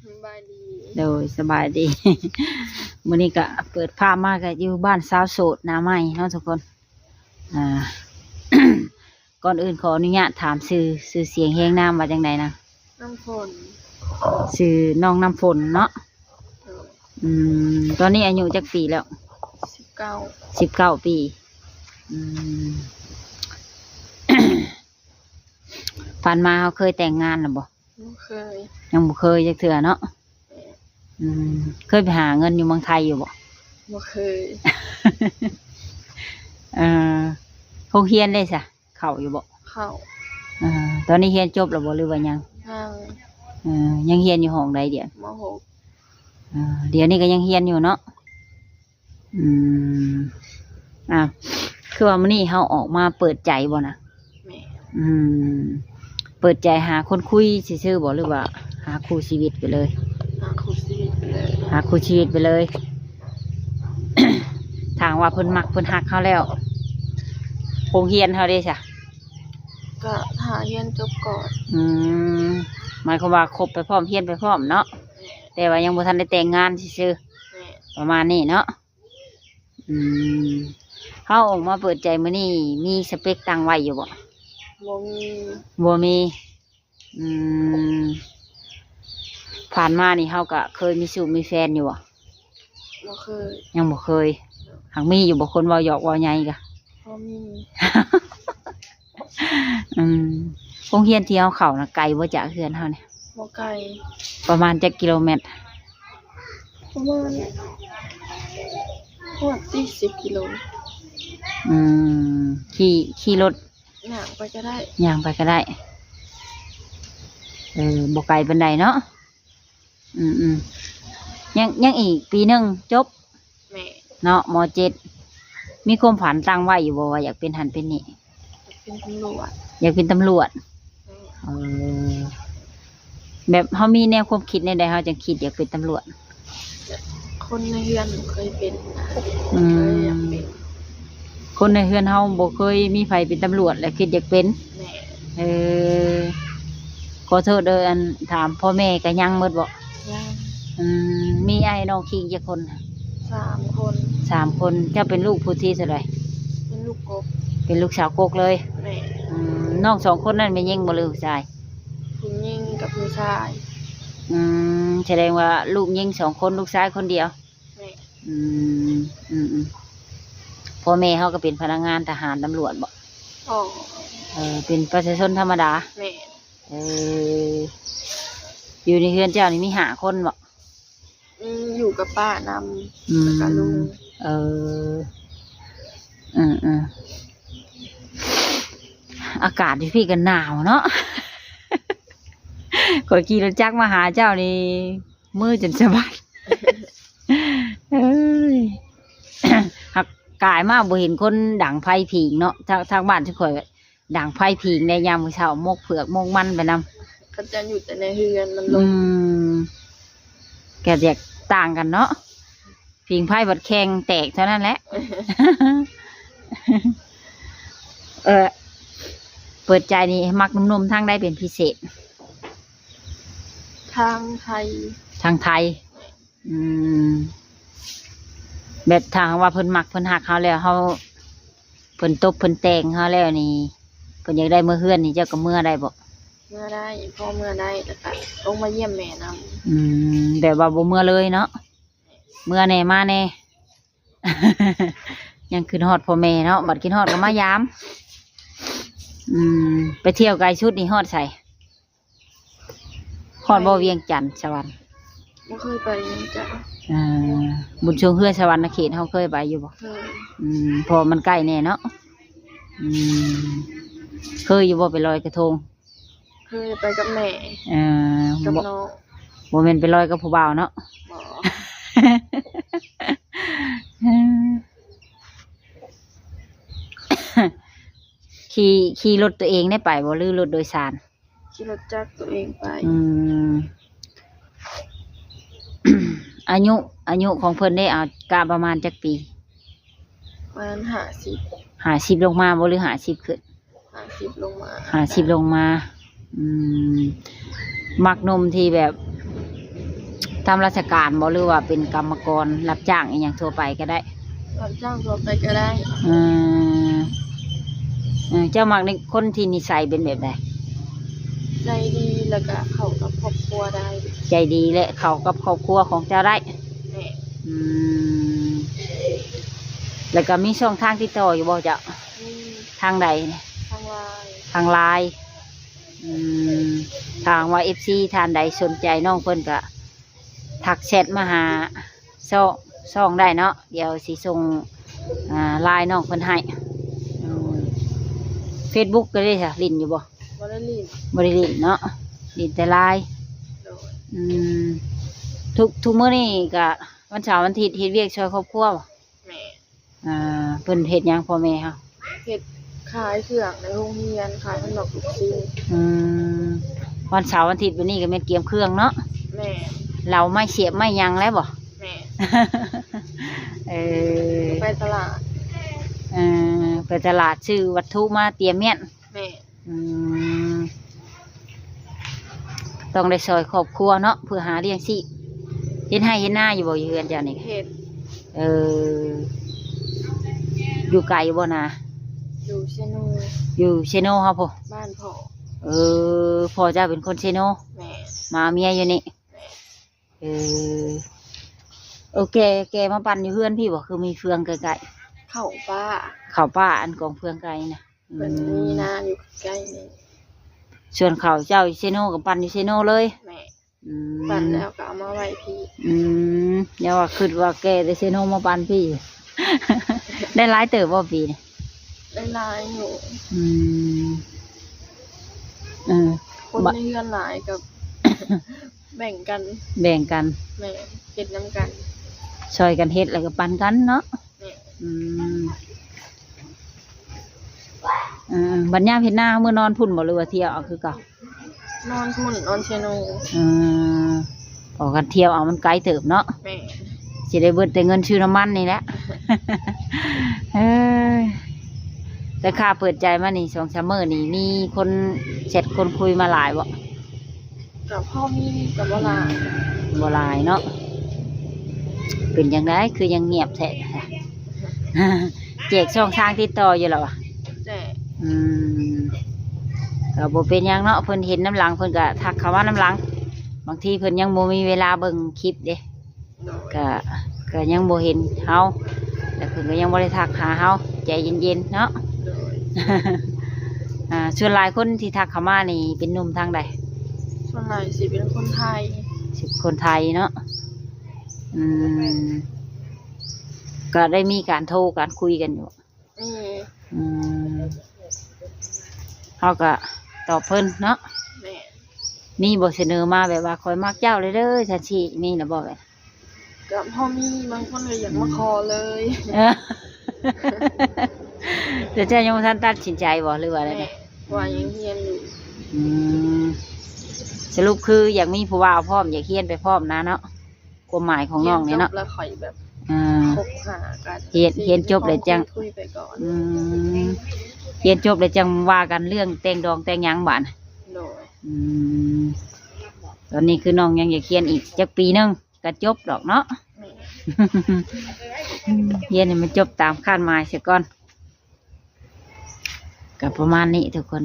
ສະບາຍດີ. ໂດຍ ສະບາຍດີ. ມື້ນີ້ກະເປີດພາບມາກະຢູ່ບ້ານຊາວໂສດໜ້າໃໝ່ເນາະທຸກຄົນ. ອ່າ ກ່ອນອື່ນຂໍອະນຸຍາດຖາມຊື່ ຊື່ສຽງຮຽງນາມວ່າຈັ່ງໃດນະ? ນ້ຳຝົນ. ຊື່ນ້ອງນ້ຳຝົນເນາະ? ໂດຍ. ອືມ ຕອນນີ້ອາຍຸຈັກປີແລ້ວ? ສິບເກົ້າ. ສິບເກົ້າປີ. ອືມ ຜ່ານມາເຮົາເຄີຍແຕ່ງງານແລ້ວບໍ່? ບໍ່ເຄີຍ. ຍັງບໍ່ເຄີຍຈັກເທື່ອເນາະ? ແມ່ນ. ອືມ ເຄີຍໄປຫາເງິນຢູ່ເມືອງໄທຢູ່ບໍ່? ບໍ່ເຄີຍ. ເອີ ໂຮງຮຽນເດ້ຊະ ເຂົ້າຢູ່ບໍ່? ເຂົ້າ. ເອີ ຕອນນີ້ຮຽນຈົບແລ້ວບໍ່ ຫຼືວ່າຍັງ? ຍັງ. ເອີ ຍັງຮຽນຢູ່ຫ້ອງໃດດຽວ? ມໍຫົກ. ເອີ ດຽວນີ້ກໍຍັງຮຽນຢູ່ເນາະ? ອືມ ອ່າ ຄືວ່າມື້ນີ້ເຮົາອອກມາເປີດໃຈບໍ່ນະ? ແມ່ນ. ອືມ ເປີດໃຈຫາຄົນຄຸຍຊື່ໆບໍ່ ຫຼືວ່າຫາຄູ່ຊີວິດໄປເລີຍ? ຫາຄູ່ຊີວິດໄປເລີຍ. ຫາຄູ່ຊີວິດໄປເລີຍ. ຖ້າຫາກວ່າເພິ່ນມັກເພິ່ນຮັກເຮົາແລ້ວ ໂຮງຮຽນເຮົາເດ້ຊະ? ກໍຖ້າຮຽນຈົບກ່ອນ. ອືມ ໝາຍຄວາມວ່າຄົບໄປພ້ອມ ຮຽນໄປພ້ອມເນາະ? ແມ່ນ. ແຕ່ວ່າຍັງບໍ່ທັນໄດ້ແຕ່ງງານຊື່ໆ. ແມ່ນ. ປະມານນີ້ເນາະ? ອືມ ເຮົາອອກມາເປີດໃຈມື້ນີ້ ມີສະເປັກຕັ້ງໄວ້ຢູ່ບໍ່? ບໍ່ມີ. ບໍ່ມີ. ອືມ ຜ່ານມານີ້ເຮົາກະເຄີຍມີຊູ້ມີແຟນຢູ່ບໍ່? ບໍ່ເຄີຍ. ຍັງບໍ່ເຄີຍ. ຫາກມີຢູ່ບໍ່ ຄົນເວົ້າຫຍອກເວົ້າໃຍກະ? ພໍມີ. ອືມ ໂຮງຮຽນທີ່ເຮົາເຂົ້ານະ ໄກບໍ່ຈາກເຮືອນເຮົານີ້? ບໍ່ໄກ. ປະມານຈັກກິໂລແມັດ? ປະມານຮອດສີ່ສິບກິໂລ. ອືມ ຂີ່ ຂີ່ລົດ? ຍ່າງໄປກໍໄດ້. ຍ່າງໄປກໍໄດ້. ເອີ ບໍ່ໄກປານໃດເນາະ? ອືມໆ ຍັງ ຍັງອີກປີໜຶ່ງຈົບ. ແມ່ນ. ເນາະ ມໍເຈັດ ມີຄວາມຝັນຕັ້ງໄວ້ຢູ່ບໍ່ວ່າຢາກເປັນຫັ້ນເປັນນີ້? ຢາກເປັນຕຳຫຼວດ. ຢາກເປັນຕຳຫຼວດ. ແມ່ນ. ເອີ ແບບເຮົາມີແນວຄວາມຄິດແນວໃດ ເຮົາຈຶ່ງຄິດຢາກເປັນຕຳຫຼວດ? ຄົນໃນເຮືອນບໍ່ເຄີຍເປັນນະ. ອືມ ເລີຍຢາກເປັນ. ຄົນໃນເຮືອນເຮົາບໍ່ເຄີຍມີໃຜເປັນຕຳຫຼວດ ແລ້ວຄິດຢາກເປັນ. ແມ່ນ. ເອີ ຂໍໂທດເດີ ອັນ ຖາມພໍ່ແມ່ກໍຍັງໝົດບໍ່? ຍັງ. ອືມ ມີອ້າຍນ້ອງຄີງຈັກຄົນ? ສາມຄົນ. ສາມຄົນ. ເຈົ້າເປັນລູກຜູ້ທີເທົ່າໃດ? ເປັນລູກກົກ. ເປັນລູກສາວກົກເລີຍ? ແມ່ນ. ອືມ ນ້ອງສອງຄົນນັ້ນແມ່ນຍິງບໍ່ ຫຼືຜູ້ຊາຍ? ຜູ້ຍິງກັບຜູ້ຊາຍ. ອືມ ສະແດງວ່າລູກຍິງສອງຄົນ ລູກຊາຍຄົນດຽວ. ແມ່ນ. ອືມ ອືມໆ ພໍ່ແມ່ເຮົາກໍເປັນພະນັກງານທະຫານຕຳຫຼວດບໍ່? ບໍ່. ເອີ ເປັນປະຊາຊົນທຳມະດາ. ແມ່ນ. ເອີ ຢູ່ໃນເຮືອນເຈົ້ານີ້ມີຫ້າຄົນບໍ່? ອືມ ຢູ່ກັບປ້ານຳ ອືມ ແລ້ວກໍລຸງ. ເອີ ອືມໆ ອາກາດຢູ່ພີ້ກໍໜາວເນາະ. ຂ້ອຍຂີ່ລົດຈັກມາຫາເຈົ້ານີ້ ມືຈົນສະບັດ. ເອີຍ ຫາກກາຍມາບໍ່ເຫັນຄົນດັງໄຟຜິງເນາະ. ທາງ ທາງບ້ານຊຸມຂ້ອຍດັງໄຟຜິງໃດຍາມມື້ເຊົ້າ ໝົກເຜືອກໝົກມັນໄປນຳ. ເຂົາເຈົ້າຢູ່ແຕ່ໃນເຮືອນມັນລົມ. ອືມ ກໍແຕກຕ່າງກັນເນາະ. ຜິງໄຟບັດແຂ່ງແຕກເທົ່ານັ້ນແຫຼະ. ເອີ ເປີດໃຈນີ້ມັກໜຸ່ມໆທາງໃດເປັນພິເສດ? ທາງໄທ. ທາງໄທ. ອືມ ແບບຖ້າຫາກວ່າເພິ່ນມັກເພິ່ນຮັກເຮົາແລ້ວ ເຮົາ ເພິ່ນຕົບເພິ່ນແຕ່ງເຮົາແລ້ວນີ້ ເພິ່ນຢາກໄດ້ເມືອເຮືອນນີ້ ເຈົ້າກໍເມືອໄດ້ບໍ່? ເມືອໄດ້. ພໍເມືອໄດ້ ແລ້ວກໍລົງມາຢ້ຽມແມ່ນຳ. ອືມ ແບບວ່າບໍ່ເມືອເລີຍເນາະ? ເມືອແດ່ມາແດ່. ຍັງຄິດຮອດພໍ່ແມ່ເນາະ ບັດຄິດຮອດກໍມາຢາມ. ອືມ ໄປທ່ຽວໄກສຸດນີ້ຮອດໃສ? ຮອດບໍ່ ໄປ ວຽງຈັນ ສະຫວັນ? ບໍ່ເຄີຍໄປວຽງຈັນ. ເອີ ບຸນຊ່ວງເຮືອສະຫວັນນະເຂດ ເຮົາເຄີຍໄປຢູ່ບໍ່? ເຄີຍ. ອືມ ເພາະມັນໃກ້ແດ່ເນາະ. ອືມ ເຄີຍຢູ່ບໍ່ໄປລອຍກະທົງ? ເຄີຍໄປກັບແມ່. ເອີ ກັບ ບໍ່ ນ້ອງ. ບໍ່ແມ່ນໄປລອຍກັບຜູ້ບ່າວເນາະ? ບໍ່. ຂີ່ ຂີ່ລົດຕົວເອງໄດ້ໄປບໍ່ ຫຼືລົດໂດຍສານ? ຂີ່ລົດຈັກຕົວເອງໄປ. ອືມ ອາຍຸ ອາຍຸຂອງເພິ່ນເດ້ ເອົາ ກະປະມານຈັກປີ? ປະມານຫ້າສິບ. ຫ້າສິບລົງມາບໍ່ ຫຼືຫ້າສິບຂຶ້ນ? ຫ້າສິບລົງມາ. ຫ້າສິບລົງມາ. ອືມ ມັກໜຸ່ມທີ່ແບບ ຕາມລາຊະການບໍ່ ຫຼືວ່າເປັນກຳມະກອນຮັບຈ້າງອີ່ຫຍັງທົ່ວໄປກໍໄດ້? ຮັບຈ້າງທົ່ວໄປກໍໄດ້. ເອີ ເອີ ເຈົ້າມັກໃນຄົນທີ່ນິໄສເປັນແບບໃດ? ໃຈດີ ແລ້ວກໍເຂົ້າກັບຄອບຄົວໄດ້. ໃຈດີ ແລະ ເຂົ້າກັບຄອບຄົວຂອງເຈົ້າໄດ້. ແມ່ນ. ອືມ ແລ້ວກໍມີຊ່ອງທາງຕິດຕໍ່ຢູ່ບໍ່ເຈົ້າ? ມີ. ທາງໃດ? ທາງ LINE. ທາງ LINE. ອືມ ຖ້າຫາກວ່າເອັຟຊີທ່ານໃດສົນໃຈນ້ອງເພິ່ນກໍທັກແຊັດມາຫາຊ່ອງ ຊ່ອງໄດ້ເນາະ. ດຽວຊິສົ່ງ ອ່າ ລາຍນ້ອງເພິ່ນໃຫ້. ອືມ ເຟສບຸກກໍໄດ້ຊະ ຫຼິ້ນຢູ່ບໍ່? ບໍ່ໄດ້ຫຼິ້ນ. ບໍ່ໄດ້ຫຼິ້ນເນາະ ຫຼິ້ນແຕ່ລາຍ. ໂດຍ. ອືມ ທຸກ ທຸກມື້ນີ້ກໍວັນເສົາວັນອາທິດເຮັດວຽກຊ່ວຍຄອບຄົວບໍ່? ແມ່ນ. ອ່າ ເພິ່ນເຮັດຫຍັງພໍ່ແມ່ເຮົາ? ເຮັດຂາຍເຄື່ອງໃນໂຮງຮຽນ ຂາຍຂະໜົມລູກຊີ້ນ. ອືມ ວັນເສົາວັນອາທິດແບບນີ້ກໍແມ່ນກຽມເຄື່ອງເນາະ? ແມ່ນ. ເຫຼົ້າໄມ້ສຽບໄມ້ຫຍັງແລ້ວບໍ່? ແມ່ນ. ເອີ ໄປຕະຫຼາດ. ເອີ ໄປຕະຫຼາດຊື້ວັດຖຸມາຕຽມມ້ຽນ. ແມ່ນ. ອືມ ຕ້ອງໄດ້ຊ່ອຍຄອບຄົວເນາະ ເພື່ອຫາລ້ຽງຊີບ. ເຮັດໄຮ່ເຮັດນາຢູ່ບໍ່ ຢູ່ເຮືອນເຈົ້ານີ້? ເຮັດ. ເອີ ຢູ່ໄກບໍ່ນາ? ຢູ່ເຊໂນ. ຢູ່ເຊໂນເຮົາພຸ້ນ? ບ້ານພໍ່. ເອີ ພໍ່ເຈົ້າເປັນຄົນເຊໂນ? ແມ່ນ. ມາເອົາເມຍຢູ່ນີ້? ແມ່ນ. ເອີ ໂອເຄ ແກ່ມາປັ່ນຢູ່ເຮືອນພີ້ບໍ່? ຄືມີເຟືອງໃກ້ໆ. ເຂົ້າປ່າ. ເຂົ້າປ່າ ອັນກອງເຟືອງໄກນະ. ເພິ່ນ ອືມ ມີນາຢູ່ໃກ້ນີ້. ສ່ວນເຂົ້າເຈົ້າຢູ່ເຊໂນກໍປັ່ນຢູ່ເຊໂນເລີຍ? ແມ່ນ. ອືມ ປັ່ນແລ້ວກໍເອົາມາໄວ້ພີ້. ອືມ ຢ່າວ່າຄິດວ່າແກ່ແຕ່ເຊໂນມາປັ່ນພີ້. ໄດ້ຫຼາຍເຕີບບໍ່ປີນີ້? ໄດ້ຫຼາຍຢູ່. ອືມ ເອີ ຄົນໃນເຮືອນຫຼາຍກໍ ແບ່ງກັນ. ແບ່ງກັນ. ແມ່ນ. ເຮັດນຳກັນ. ຊ່ອຍກັນເຮັດ ແລ້ວກໍປັນກັນເນາະ. ແມ່ນ. ອືມ ເອີ ບັດຍາມເຮັດນາ ເຮົາເມືອນອນພຸ້ນບໍ່ ຫຼືວ່າທ່ຽວເອົາຄືເກົ່າ? ນອນພຸ້ນ ນອນເຊໂນ. ເອີ ອອກກັນທ່ຽວເອົາ ມັນໄກເຕີບເນາະ. ແມ່ນ. ຊິໄດ້ເບິດແຕ່ເງິນຊື້ນ້ຳມັນນີ້ແຫຼະ. ເອີ ແຕ່ຂ້າເປີດໃຈມານີ້ ສອງສາມມື້ນີ້ ມີຄົນແຊັດຄົນຄຸຍມາຫຼາຍບໍ່? ກໍພໍມີ ກໍບໍ່ຫຼາຍ. ບໍ່ຫຼາຍເນາະ. ເປັນຈັ່ງໃດ ຄືຍັງງຽບແທ້? ແຈກຊ່ອງທາງຕິດຕໍ່ຢູ່ລະຫວາ? ແຈກ. ອືມ ກໍບໍ່ເປັນຫຍັງເນາະ ເພິ່ນເຫັນນຳຫຼັງ ເພິ່ນກໍທັກເຂົ້າມານຳຫຼັງ. ບາງທີເພິ່ນຍັງບໍ່ມີເວລາເບິ່ງຄລິບເດ້. ໂດຍ. ກະ ກະຍັງບໍ່ເຫັນເຮົາ ແລ້ວເພິ່ນກໍຍັງບໍ່ໄດ້ທັກຫາເຮົາ. ໃຈເຢັນໆເນາະ. ໂດຍ. ອ່າ ສ່ວນຫຼາຍຄົນທີ່ທັກເຂົ້າມານີ້ເປັນໜຸ່ມທາງໃດ? ສ່ວນຫຼາຍຊິເປັນຄົນໄທ. ຊິຄົນໄທເນາະ. ອືມ ກໍໄດ້ມີການໂທການຄຸຍກັນຢູ່. ມີ. ອືມ ເຮົາກໍຕອບເພິ່ນເນາະ. ແມ່ນ. ມີບໍ່ສະເໜີມາແບບວ່າ ຂ້ອຍມັກເຈົ້າເລີຍເດີ ຊັ້ນຊີ້ ມີນະບໍ່? ແບບ ກໍພໍມີ ບາງຄົນກໍຢາກມາ ອືມ ຂໍເລີຍ. ເອີ ແຕ່ເຈົ້າຍັງບໍ່ທັນຕັດສິນໃຈບໍ່ ຫຼືວ່າໃດ? ແມ່ນ. ເພາະວ່າຍັງຮຽນຢູ່. ອືມ ສະຫຼຸບຄືຢາກມີຜູ້ບ່າວພ້ອມ ຢາກຮຽນໄປພ້ອມນະເນາະ. ຄວາມໝາຍຂອງນ້ອງນີ້ເນາະ. ຮຽນຈົບແລ້ວຄ່ອຍແບບ ອ່າ ຄົບຫາກັນ. ຮຽນ ຮຽນຈົບແລ້ວຈັ່ງ ຄຸຍໄປກ່ອນ. ອືມ ຮຽນຈົບແລ້ວຈັ່ງວ່າກັນເລື່ອງແຕ່ງດອງແຕ່ງຫຍັງບາດ. ໂດຍ. ອືມ ຕອນນີ້ຄືນ້ອງຍັງຢາກຮຽນອີກຈັກປີໜຶ່ງກໍຈົບດອກເນາະ. ແມ່ນ. ຮຽນໃຫ້ມັນຈົບຕາມຄາດໝາຍເສຍກ່ອນ. ກໍປະມານນີ້ທຸກຄົນ.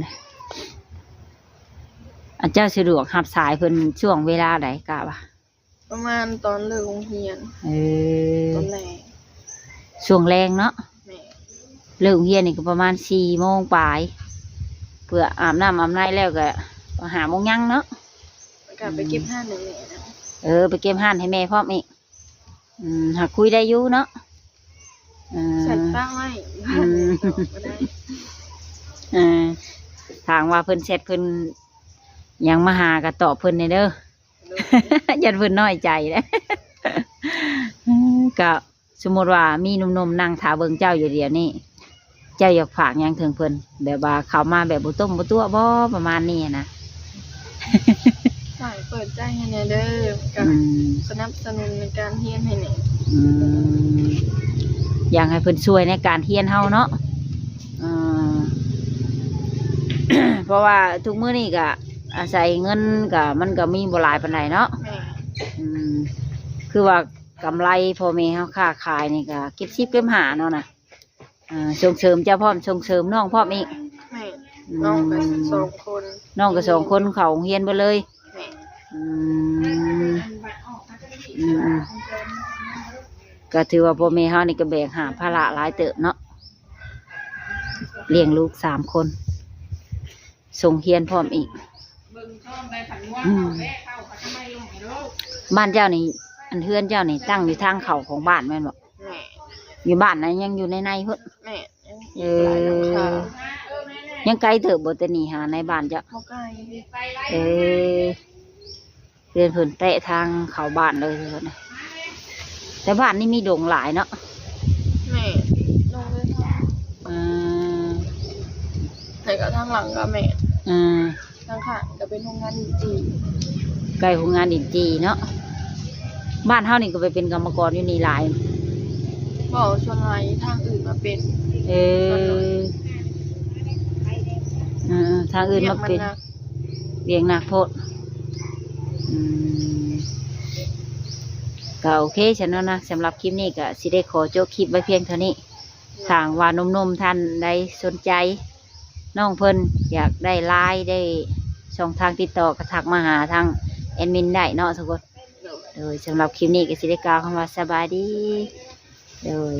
ອັນເຈົ້າສະດວກຮັບສາຍເພິ່ນຊ່ວງເວລາໃດ ກະວ່າ? ປະມານຕອນເລີກໂຮງຮຽນ. ເອີ ຕອນແລງ. ຊ່ວງແລງເນາະ. ແມ່ນ. ເລີກໂຮງຮຽນນີ້ກໍປະມານສີ່ໂມງປາຍ ເພື່ອອາບນ້ຳອາບໃນແລ້ວກໍຫ້າໂມງຍັງເນາະ. ແລ້ວກໍໄປເກັບ ອືມ ຮ້ານໃຫ້ແມ່ນະ. ເອີ ໄປເກັບຮ້ານໃຫ້ແມ່ພ້ອມອີກ. ອືມ ຫາຄຸຍໄດ້ຢູ່ເນາະ. ເອີ ແຊັດປະໄວ້. ອືມ ບໍ່ໄດ້. ເອີ ຖ້າຫາກວ່າເພິ່ນແຊັດເພິ່ນຫຍັງມາຫາກໍຕອບເພິ່ນແດ່ເດີ. ໂດຍ. ຢ້ານເພິ່ນນ້ອຍໃຈເດ້. ກໍສົມມຸດວ່າມີໜຸ່ມໆນັ່ງຖ້າເບິ່ງເຈົ້າຢູ່ດຽວນີ້ ເຈົ້າຢາກຝາກຫຍັງເຖິງເພິ່ນ ແບບວ່າເຂົ້າມາແບບບໍ່ຕົ້ມບໍ່ຕົວະບໍ່ ປະມານນີ້ນະ? ຝາກເປີດໃຈໃຫ້ແດ່ເດີ ກະ ອືມ ສະໜັບສະໜູນໃນການຮຽນໃຫ້ແດ່. ອືມ ຢາກໃຫ້ເພິ່ນຊ່ວຍໃນການຮຽນເຮົາເນາະ. ເອີ ເພາະວ່າທຸກມື້ນີ້ກະອາໄສເງິນກະ ມັນກະມີບໍ່ຫຼາຍປານໃດເນາະ. ແມ່ນ. ອືມ ຄືວ່າກຳໄລພໍ່ແມ່ເຮົາຄ້າຂາຍນີ້ກໍເກັບສິບເກັບຫ້າເນາະນະ. ອ່າ ສົ່ງເສີມເຈົ້າພ້ອມ ສົ່ງເສີມນ້ອງພ້ອມອີກ. ແມ່ນ. ອືມ ນ້ອງກໍສອງຄົນ ນ້ອງກໍສອງຄົນເຂົ້າໂຮງຮຽນເບິດເລີຍ. ແມ່ນ. ອືມ ອືມໆ ກໍຖືວ່າພໍ່ແມ່ເຮົານີ້ກໍແບກຫາບພາລະຫຼາຍເຕີບເນາະ ລ້ຽງລູກສາມຄົນ ສົ່ງຮຽນພ້ອມອີກ. ອືມ ບ້ານເຈົ້ານີ້ ອັນເຮືອນເຈົ້ານີ້ຕັ້ງຢູ່ທາງເຂົ້າຂອງບ້ານແມ່ນບໍ່? ແມ່ນ. ຢູ່ບ້ານນະ ຍັງຢູ່ໃນໃນພຸ້ນ? ແມ່ນ. ເອີ ຍັງໄກເຕີບບໍ່ແຕ່ນີ້ຫາໃນບ້ານເຈົ້າ? ບໍ່ໄກ. ເອີ ເຮືອນເພິ່ນແຕະທາງເຂົ້າບ້ານເລີຍ. ແຕ່ບ້ານນີ້ມີດົງຫຼາຍເນາະ. ແມ່ນ. ດົງເລີຍ. ອືມ ແລ້ວກໍທາງຫຼັງກໍແມ່ນ. ອືມ ທາງຂ້າງກໍເປັນໂຮງງານດິນຈີ່. ໃກ້ໂຮງງານດິນຈີ່ເນາະ. ບ້ານເຮົານີ້ກໍໄປເປັນກຳມະກອນຢູ່ນີ້ຫຼາຍ. ບໍ່, ສ່ວນຫຼາຍທາງອື່ນມາເປັນ. ເອີ ສ່ວນຫຼາຍ. ເອີ ທາງອື່ນມາເປັນ. ວຽກມັນໜັກ. ວຽກໜັກໂພດ. ອືມ ກໍໂອເຄຊັ້ນເນາະນະ. ສຳລັບຄລິບນີ້ກໍຊິໄດ້ຂໍຈົບຄລິບໄວ້ພຽງເທົ່ານີ້. ຖ້າຫາກວ່າໜຸ່ມໆທ່ານໃດສົນໃຈ ນ້ອງເພິ່ນຢາກໄດ້ລາຍ ໄດ້ຊ່ອງທາງຕິດຕໍ່ ກໍທັກມາຫາທາງແອດມິນໄດ້ເນາະທຸກຄົນ. ໂດຍ ສຳລັບຄລິບນີ້ກໍຊິໄດ້ກ່າວຄຳວ່າສະບາຍດີ. ໂດຍ.